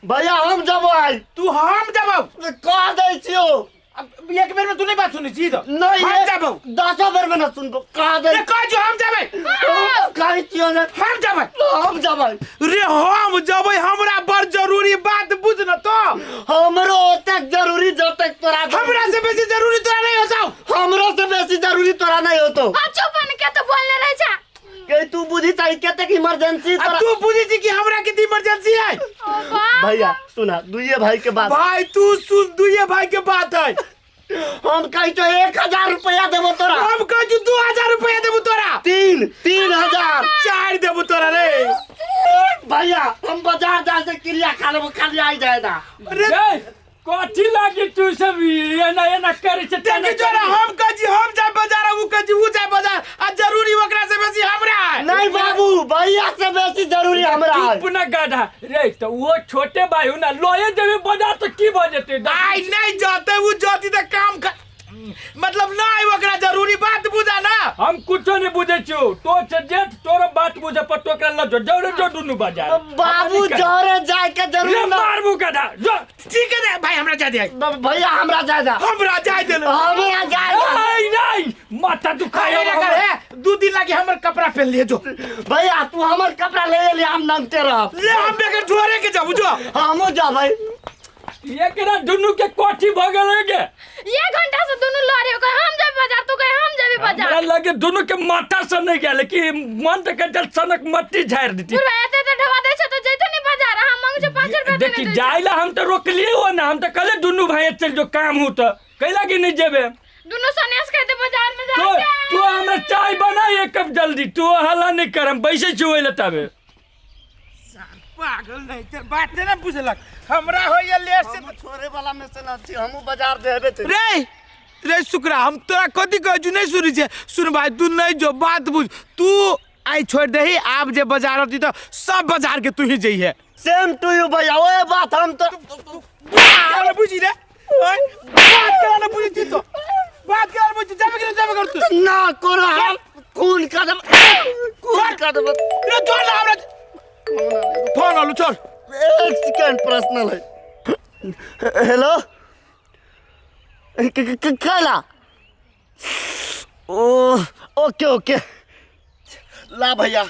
भैया हम जबो आई। तू हम जबो कह दै छियो। अब एक बेर में तू नहीं बात सुनी छी तो नहीं, हम जबो। दसो बेर में ना सुनबो, कह दै। रे कह जो हम जबै। कहै छियो ने। हम जबै। हम जबै। रे हम जबै, हमरा बड़ जरूरी बात बुझ न तो। हमरो ओतेक जरूरी जतेक तोरा जरूरी। हमरा से बेसी जरूरी तोरा नहीं होतो। हमरो से बेसी जरूरी तोरा नहीं होतो। हाँ, चुप बन के तो बोलने रहे छा। के तू बुझी चाही केतेक इमरजेंसी अब तोरा। तू बुझी छी कि हमरा कितनी इमरजेंसी है। ओ बाप। भैया सुना, दुइये भाई के बात। भाई तू सुन, दुइये भाई के बात है। हम कही तो 1000 रुपया देबो तोरा। हम कही तो 2000 रुपया देबो तोरा। 3000। 4 देबो तोरा रे। भैया हम बाजार जा से क्रिया खा लेबो, खाली आई जाए ना। अरे ए, कथी लागी तू सब एना एना करे छै? देखी जोरा, हम कहे छी हम जाए बाजार, उ कहे छी उ जाए बाजार, आ जरूरी ओकरा से बेसी हमरा है। नहीं बाबू, भैया से बेसी जरूरी हमरा है। चुप ना गधा रे, तो वो छोटे भाई हो ना, लोए देबे बाजार तो की भ जेतै? आई नहीं जाते, उ जाती त काम मतलब नहीं ओकरा जरूरी बात बुझा ना। हम कुछो नहीं बुझे छियो, तो से जेठ तोर बात बुझे पर तोकरा ल जो जौरे जो दुनू बाजार। बाबू जौरे जाए के जरूरी रे ना। मारबू गधा जो। ठीक है रे भाई, हमरा जा दे। भैया हमरा जा दे। हमरा जाए दे। हमरा जाए दे। नहीं नहीं माथा दुखाए अरे हमर। है, 2 दिन लागी हमर कपड़ा पहन लिए जो। भैया तू हमर कपड़ा ले ले, हम नंगते रहब। ले हम बेगर झोरे के जाबू जो। हमहू जाबै। एकरा दुनू के कोठी भ गेलै गे। एक घंटा से दुनू लड़े, कहे हम जाबे बाजार, तू कहे हम जाबे बाजार। हमरा लगे दुनू के माथा से नहीं गेल कि मन त कटल सनक मट्टी झाड़ देती। बुढ़वा एते एते ढवा दै छै तो जैते नहीं बाजार, हम मांगै छै 5 रुपया देखी जाइला हम त रोकलिए हो ना, हम त कहले दुनू भाई चल जो काम हो त कैला कि नहीं जेबे। दुनू सनेस कहते बाजार में तो जाके। तू हमरा चाय बना एक कप जल्दी, तू हल्ला नहीं करम, बैसे छी ओइ लताबे। पागल नहीं ते बात ने बुझलक, हमरा होइए लेट से। हम छोड़े वाला में से ना छी, हमहू बाजार देबे ते। रे रे शुक्रा, हम तोरा कथी कहै छु नहीं सुनै छे। सुन भाई, तू नहीं जो बात बुझ, तू आई छोड़ देही, आब जे बाजार होती तो सब बाजार के तू ही जइहे। सेम टू you भैया, ओए बात हम तो बात बुझी रे। ओए बात करा ना बुझी छी तो, बात करा ना बुझी, जाबे के जाबे कर तू ना कोनो हम खून कर देब, खून कर देब। रे छोड़ ना हमरा फोन आलू छोड़। एक सेकंड पर्सनल है। हेलो कैला ओ ओके ओके ला भैया,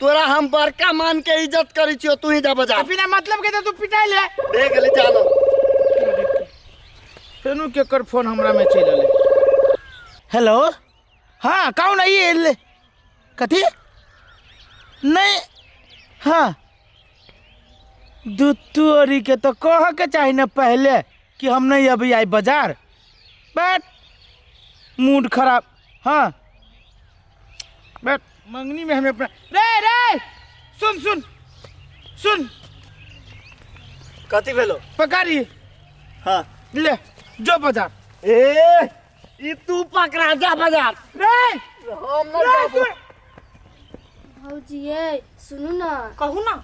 तोरा हम बड़का मान के इज्जत करी छियो, तू ही जा बाजार। बिना मतलब के तो तू पिटाई ले। देख ले जानो। फेनु केकर फोन हमरा में चल अले। हेलो हाँ कौन है ये ले? कथी नहीं हाँ दुतुअरी के तो कह के चाही ना पहले कि हम नहीं अभी आई बाजार, बैठ मूड खराब। हाँ बैठ मंगनी में हमें अपना रे रे सुन सुन सुन कथी भेलो पकड़ी। हाँ ले जो बाजार। ए ई तू पकड़ा जा बाजार रे हम ना रे, जाबो। सुन। भौजी ये सुनू ना। कहू ना।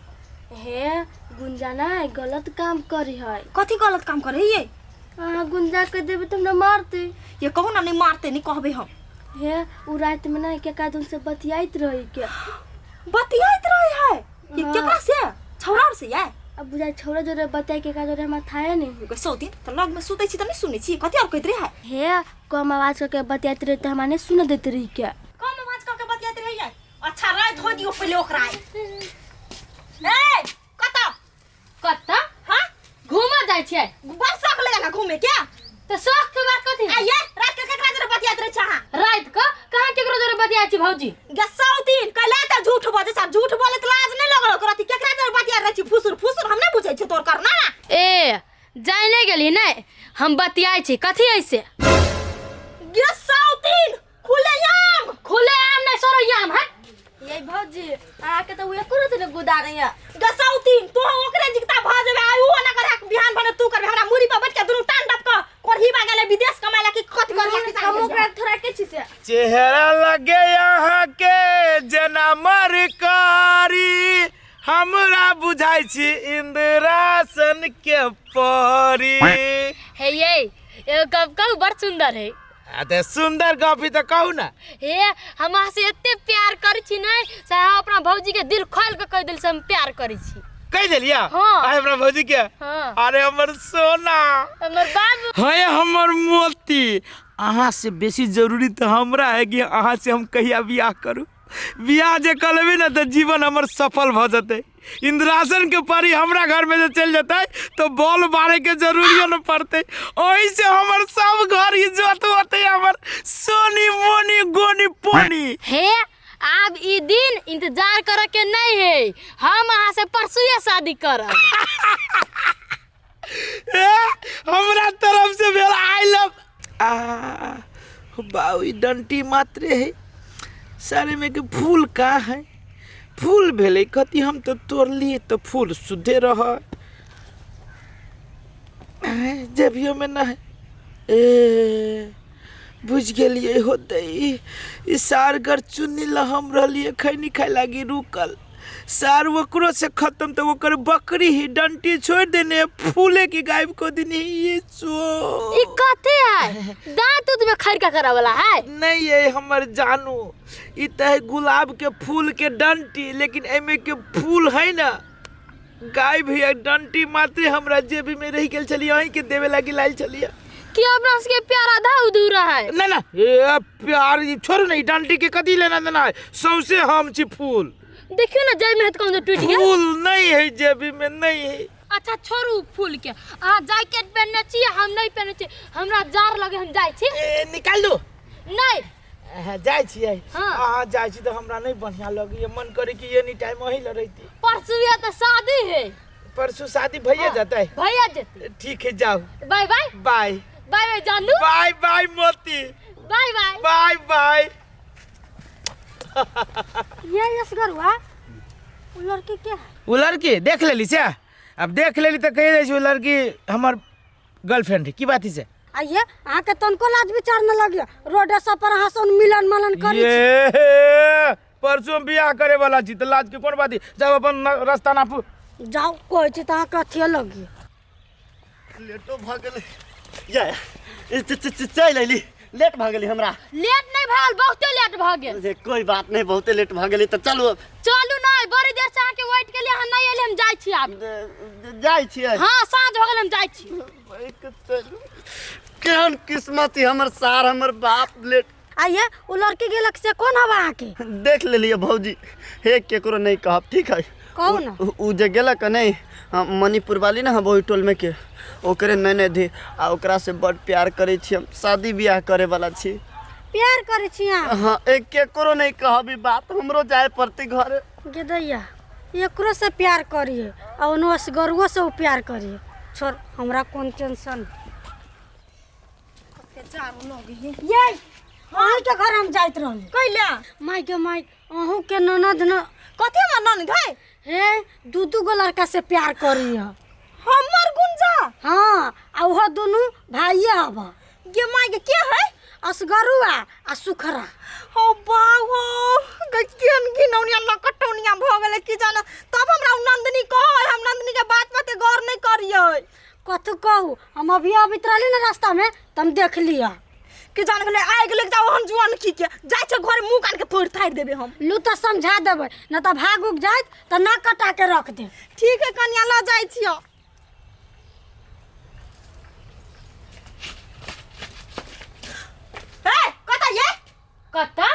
हे गुंजा ना गलत काम करी है। कथी गलत काम करे ये? अहाँ गुंजा के देबे त हमरा मारते। ये कहू ना नहीं मारते नहीं कहबे हम। हे उ रात में ना के कादुन से बतियाइत रही के। बतियाइत रही है? ये हाँ। केकरा से? छौड़ा से ये? अब बुझाइ छौड़ा जोरे बतियाइ के का जोरे हमरा थाहे नहीं हुई। सौ दिन त लग में सुतै छी त नहीं सुनै छी कथी और कहैत रही है? हे कम आवाज करके बतियाइत रही त हमरा नहीं सुन देत रही के। कम आवाज करके बतियाइत रही है? अच्छा रात हो दियो पहिले ओकरा। ए कत कत? हां घूमा जाय छै। बड़ शौक लगल है घूमे के। त शौक के बात कथी? आ ये रात के केकरा जोरे बतियाइत रही छहा? रात के कहां केकरो जोरे बतियाइ छी भौजी? गे सौ दिन कहला त झूठ बजै छ, झूठ बोले त लाज नहीं लगल ओकरा ती केकरा जोरे बतियाइत रही छी? फुसुर फुसुर हम नहीं बुझै छी तोर करना। ए जाय नहीं गेली नै हम बतियाइ छी कथी ऐसे? गे सौ दिन खुले आम। खुले आम नहीं सरो आम हट। ये भौजी अहाँ के त उहे कोनो ने गुदा नहीं है। गे सौ दिन तू ओकरे जिगता भ जेबे आ उ ना करे बिहान भने तू करबे हमरा मुरी पर बैठ के दुनू टान डप के कोरही बा गेले विदेश कमाय ला कि कथि करला कि हम ओकरा थोड़ा के छी से। चेहरा लगे यहाँ के जना मरकारी हमरा बुझाइ छी इंद्रासन के परी। हे ये एगो गप कहू बड़ सुंदर है। आ ते सुंदर गप ही त कहू ना। हे हम अहाँ से एते प्यार करै छी नै से अहाँ अपना भौजी के दिल खोल के कहि देल से हम प्यार करै छी। कहि देलिया हाँ। आइ हमरा भौजी के हाँ। अरे हमर सोना हमर बाबू है हमर मोती अहाँ से बेसी जरूरी तऽ हमरा है कि अहाँ से हम कहिया बियाह करू बियाह जे कऽ लेबै ने तऽ जीवन हमर सफल भऽ जेतै इंद्रासन के परी हमरा घर में जे चलि जेतै तऽ बॉल बारे के जरूरियो न पड़तै ओहि से हमर सब घर इज्जत होतै हमर सोनी मोनी गोनी पोनी हे आब ई दिन इंतजार करे के नहीं है हम अहाँ से परसुए शादी करब ए, हमरा तरफ से भेल I love आ बाऊ ई डंटी मात्रे है सारे में के फूल का है फूल भेलै कथी हम तो तोड़लिए तो फूल शुद्धे रह जेबियो में ना है ए बुझि गेलियै होतै ई सारगर चुन्नी लऽ हम रहलियै खैनी खाय लागी रुकल सार ओकरो से खत्म तऽ ओकर बकरी ही डंटी छोड़ देने फूले के गायब को देने ये सो ई कथी है दांत उत में खड़का करे वाला है नहीं ये हमर जानू ई तऽ है गुलाब के फूल के डंटी लेकिन एमे के फूल है ना गायब है डंटी मात्र हमरा जेबी में रहि गेल छलियै अहीं के देवे लागी लायल छलियै कि अपना सबके प्यार आधा अधूरा है ना ना ए प्यार ई छोड़ू ने ई डंटी के कथी लेना देना है सौंसे हम छी फूल देखियो ना जय में कौन टूट गेल फूल नहीं है जेबी में नहीं है अच्छा छोड़ू फूल के अहाँ जैकेट पहनने छी हम नहीं पहनने छी हमरा जार लगे हम जाइ छी ए, निकाल दो नहीं जाइ छियै हाँ। अहाँ जाइ छी तऽ हमरा नहि बढ़िआँ लगैए मन करे कि एनी टाइम अहीं लग रहिती परसुए तऽ शादी है परसों शादी भइए जेतै भैया जेतै ठीक है जाओ bye bye bye bye bye जानू बाय बाय मोती बाय बाय बाय बाय ये असगरुआ उ लड़की के है ओ लड़की देख लेली से अब देख लेली तऽ कहि दै छै ओ लड़की हमर गर्लफ्रेंड है की बात है से आइए अहाँके तनको लाज विचार न लगिए रोड सब पर अहाँ सब मिलन मलन करै छी ये परसों हम बियाह करे वाला छी तऽ लाज के कोन बात है जब अपन रास्ता नापू जाउ कहै छी तऽ अहाँके अथिए लगिए लेटो भऽ गेलै या चलि अयली लेट भऽ गेलै हमरा लेट नहीं भऽ गेल बहुते लेट भऽ गेल जे कोई बात नहीं बहुते लेट भऽ गेलै तऽ चलू अब। चलू नहीं बड़ी देर से अहाँके वेट केलिए अहाँ नहीं एलियै हम जाइ छी आब जाइ छियै हाँ साँझ भऽ गेल हम जाइ छी चलू केहन किस्मत है हमर सार हमर बाप लेट आइए उ लड़की गेलक से कोन हवा अहाँके देख लेलियै भौजी हे केकरो नहीं कहब ठीक है कहू ना। उ जे गेलक नहीं हाँ, मणिपुर वाली ना हम ओहि टोल में के ओकरे नैने धी आ ओकरा से बड़ प्यार करै छी हम शादी बियाह करे वाला छी प्यार करै छी अहाँ हाँ एक केकरो नहीं कहब ई बात हमरो जाए पड़तै घरे गेदैया एकरो से प्यार करिए आ ओनो असगरुओ से उ प्यार करिए छोड़ हमरा कोन टेंशन ये अहीं के घर हम जाइत रहली कैला माय के माय अहूँ के ननद न कथी हमर ननद है हे दू दू गो लड़का से प्यार करी है हमर गुंजा हाँ आ उहो दुनू भाइये हब गे माय के के है असगरुआ आ सुखरा हो बाऊ हो गे केहन घिनौनिया लकटौनिया भऽ गेलै की जाने तब हमरा उ नंदनी कहै हम नंदनी के बात बाते गौर नहीं करियै कथू कहू हम अभी अबैत रहली ना रास्ता में त हम देख लिया की जान गेलै आइ गेलै जाओ हम जुआन की के जाइ छै घरे मुँह कान के तोड़ि थाड़ि देबै हम लू तऽ समझा देबै न तऽ भाग उग जाइत तऽ नाक कटा के रख देब ठीक है कनिया लऽ जाइ छियौ हे कतऽ ये कतऽ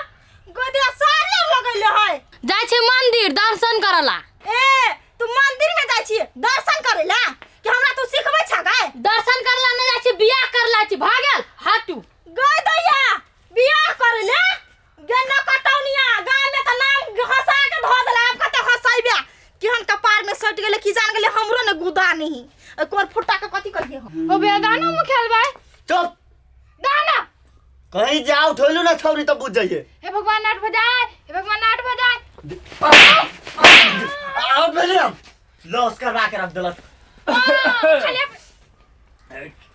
गोदिया साड़ी लगैले है जाइ छी मंदिर दर्शन करला ए तू मंदिर में जाइ छी दर्शन करे ला कि हमरा तू सिखबै छ गाय दर्शन करला नहीं जाइ छी बियाह करला छी भागल हटू गय दैया बियाह करे ले गेना कटौनिया गाय में त नाम हंसा के धो देला आब कते हंसैबे केहन कपार में सट गेले की जान गेले हमरो ने गुदा नहीं कोर फुटा के कथी कहिए हम हो बे गाना में खेलबै चुप गाना कहीं जाओ ठोलू ना छौरी तब बुझ जाइए हे भगवान 8 बजाए हे भगवान 8 बजाए आउट भेली हम लॉस करवा के रख देलक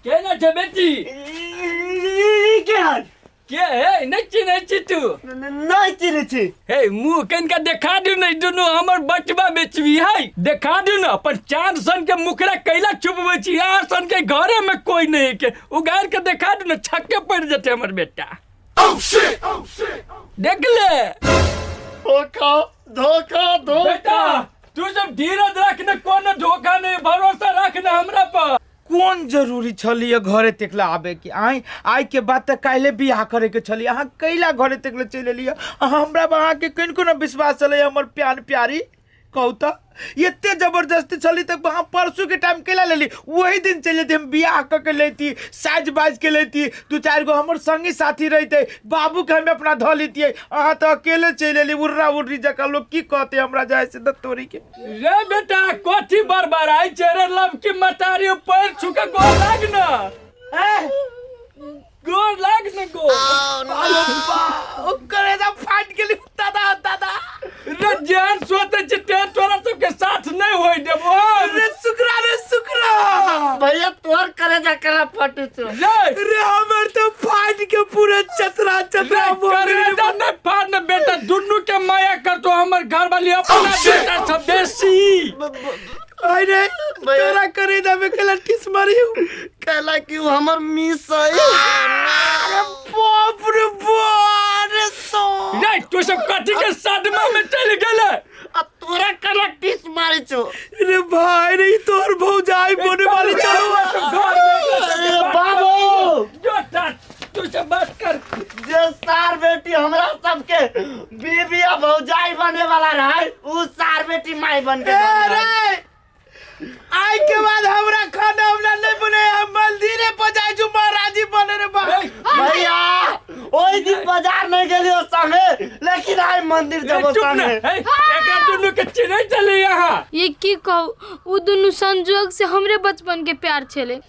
केना छै बेटी ई के हन के हे नहि चिन्है छी तू नहीं चिन्है छी हे मुँह कनिका देखा दियौ ने दुनू हमर बचबा बेचबी है देखा दियौ ने अपन चाँद सन के मुखरा कैला छुपबै छी अहाँ सन के घरे में कोई नहीं के उगाड़ के देखा दियौ ने छक्के पड़ि जेतै हमर बेटा देख ले धोखा धोखा बेटा धोखा तू सब धीरज रख ने, कोनो धोखा नहीं, भरोसा रख ने हमरा पर। कोन जरूरी छलिए घरे तेकला आबे के? आइ आइ के बाद तऽ काल्हि बियाह करे के छलिए, अहाँ कैला घरे तेकले चलि एलियै? अहाँ हमरा पर अहाँके कनिको ने विश्वास छलै हमर प्यार प्यारी? कहू तऽ, एते जबरदस्ती छली तऽ अहाँ परसू के टाइम कैला लेली? वही दिन चलि जैती, हम बियाह कऽ के लैती, साज बाज के लैती, दू चारि गो हमर संगी साथी रहितै, बाबूके हम अपना धऽ लैतियै। अहाँ तऽ अकेले चलि एली उर्रा उर्री जकाँ, लोक की कहतै हमरा जाइ से दत्तोरी के? रे बेटा, कथी बड़बड़ाइ छै रे? लवकी मतारी पैर छू के गोर लाग न, गोर लाग न, गोर। ओकर एकदम फाटि गेली दादा, दादा। रे जेहन सोचै छी तेहन तोरा सबके साथ नहि होय देबो। रे शुक्रा, रे शुक्रा। भैया, तोहर करेजा करा फटी छौ? रे रे हमर तऽ फाटि के पूरे चतरा चतरा रे भऽ गेलै। करेजा नहि फाड़ ने बेटा, दुनू के माया करतो हमर घरवाली अपना बेटा से बेसी। अरे तोरा करेजा में केला टिस मारियो? कहला कि उ हमर मिस है। अरे बाप रे बाप रे सो। रे तू सब कथी के सदमा में चलि गेले? आ तोरा कला टिस मारै छौ? रे भाई रे, ई तोहर भौजाई बने वाली चलो। अरे बाबू। जो तू सब बात कर। जे सार बेटी हमरा सबके बीबी आ भौजाई बने वाला रहे, उ सार बेटी माई बन के ए बन रहल। रे, आई के बाद हमरा खाना उना नहीं बने, हम मंदिरे पर जाय छु महाराजी बने रे बा। भैया, ओहि दिन बाजार नहीं गेलियो संगे, लेकिन आइ मंदिर जबो चुप ने। संगे। हे, एकरा दुनू के चिन्है छलै यहाँ? ये की कहू, उ दुनू संजोग से हमरे बचपन के प्यार छले।